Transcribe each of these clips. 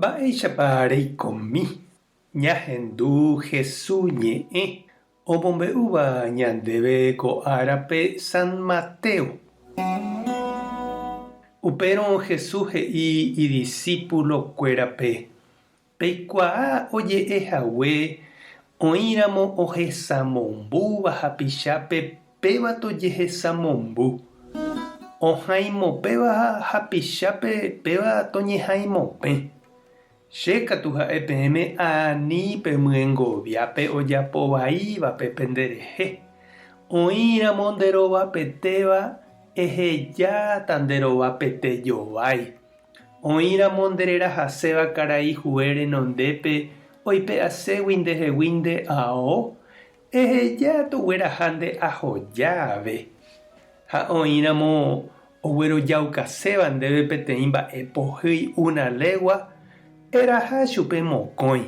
Mba'éichapa reikomi ñahendu Hesu ñe'ẽ omombe'úva ñandéve ko árape San Mateo? Upérõ Hesu he'i idisípulokuérape, Peikuaa oje'e hague oĩramo ohesamombúva hapichápe péva tojehesamombu, ohãimopéva hapichápe péva toñehãimopẽ. Che katu ha'e peẽme ani pemyengovia pe ojapo vaívape penderehe. Oĩramo nde rovapetéva ehejáta nde rovapete jovái. Oĩramo nde rerahaséva karai hue renondépe oipe'aségui ndehegui nde ao, eheja togueraha nde ahoja ave. Ha oĩramo oguerojaukaséva ndéve peteĩ mba'e pohýi una légua, eraha chupe mokõi.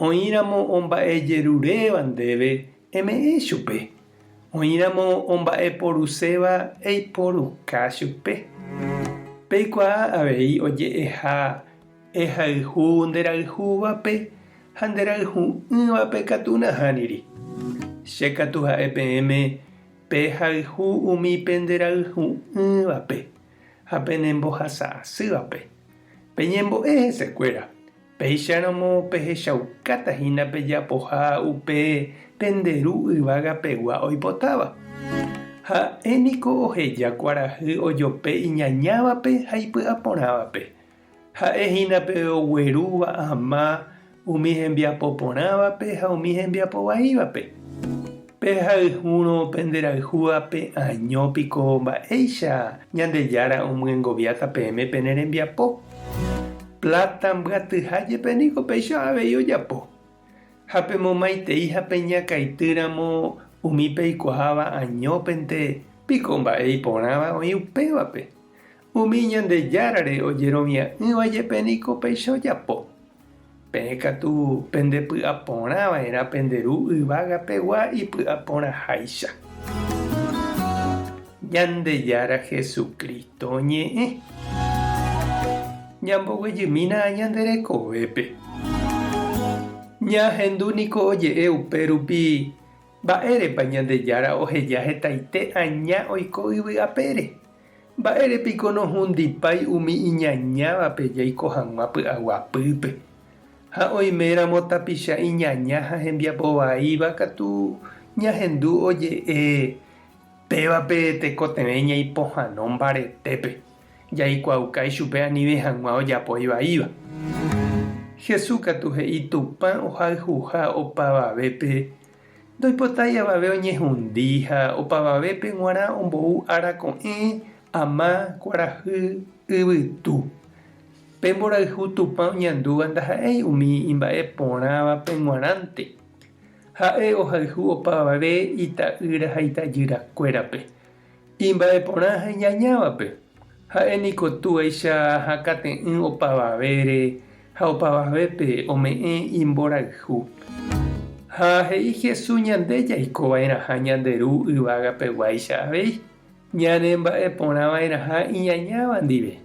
Oĩramo omba'ejeruréva ndéve, eme'ẽ chupe. Oĩramo omba'eporuséva eiporuka chupe. Peikuaa avei oje'eha ehayhu nderayhúvape ha nderayhu'ỹvape katu nahániri. Che katu ha'e peẽme pehayhu umi penderayhu'ỹvape ha penembohasa'asývape. Peñembo'e hesekuéra. Péicharamo pehechaukáta hína pejapoha upe pende Ru yvága pegua oipotáva. Ha'e niko oheja kuarahy ojope iñañávape ha ipy'aporãvape. Ha'e hína pe oguerúva ama umi hembiapo porãvape ha umi hembiapo vaívape. Pehayhúrõ penderayhúvape año piko mba'éicha Ñandejára omyengoviáta peẽme pene rembiapo? Pláta mbyatyha jepe niko péicha avei ojapo. Ha pemomaitei ha peñakaity ramo umi peikuaáva añópente piko mba'e iporãva oĩ upévape. Umi Ñandejárare ojerovia'ỹva jepe niko péicha ojapo. Peẽ katu pende py'a porã va'erã pende Ru yvága pegua ipy'a porãháicha. Ñandejára Jesucristo ñe'ẽ. Ñamboguejymína ñande rekovépe. Ñahendu niko oje'e upe rupi mba'érepa Ñandejára oheja hetaite aña oiko yvy apére. Mba'ére piko nohundipái umi iñañávape jaiko hag̃ua py'aguapýpe? Ha oiméramo tapicha iñaña ha hembiapo vaíva katu ñahendu oje'e pévape tekotevẽ ñaipohãno mbaretépe, jaikuaauka ichupe anive hag̃ua ojapo ivaíva. Jesús katu he'i Tupã ohayhuha opavavépe Ndoipotái avave oñehundi ha opavavépe g̃uarã ombou ára ko'ẽ, ama, kuarahy, yvytu. Pe mborayhu Tupã oñandúva ndaha'éi umi imba'e porãvape g̃uarãnte. Ha'e ohayhu opavave ita'ýra ha itajyrakuérape, imba'e porã ha iñañávape. Ha'e niko túaicha hakate'ỹ opavavére ha opavavépe ome'ẽ imborayhu. Ha he'i Jesús ñande jaiko va'erãha ñande Ru yvága peguáicha avei, ñane mba'e porã va'erãha iñañáva ndive,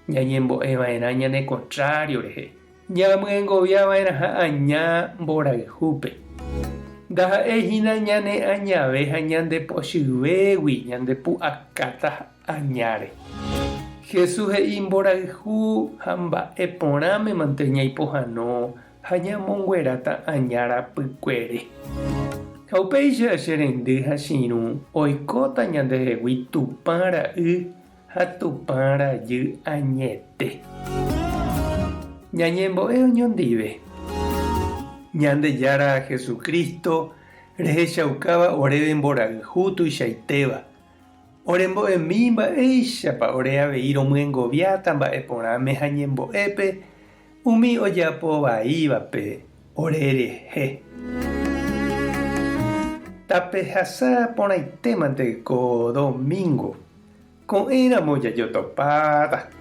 ñañembo'e va'erã ñane kontrário rehe, ñamyengovia va'erãha aña mborayhúpe. Ndaha'éi hína ñane añave ha ñande pochyvégui ñande pu'akáta añáre. Jesús he'i mborayhu ha mba'e porãme mante ñaipohãno ha ñamongueráta aña rapykuere. Ha upéicha che reindy ha che irũ oikóta ñandehegui Tupã ra'y ha Tupã rajy añete. Ñañembo'e oñondive. Ñandejára Jesucristo rehechaukáva oréve mborayhu tuichaitéva. Orembo'emi mba'éichapa ore avei romyengoviáta mba'e porãme ha ñembo'épe umi ojapo vaívape ore rehe. Tapehasa porãitémante ko domingo, ko'ẽramo jajotopáta.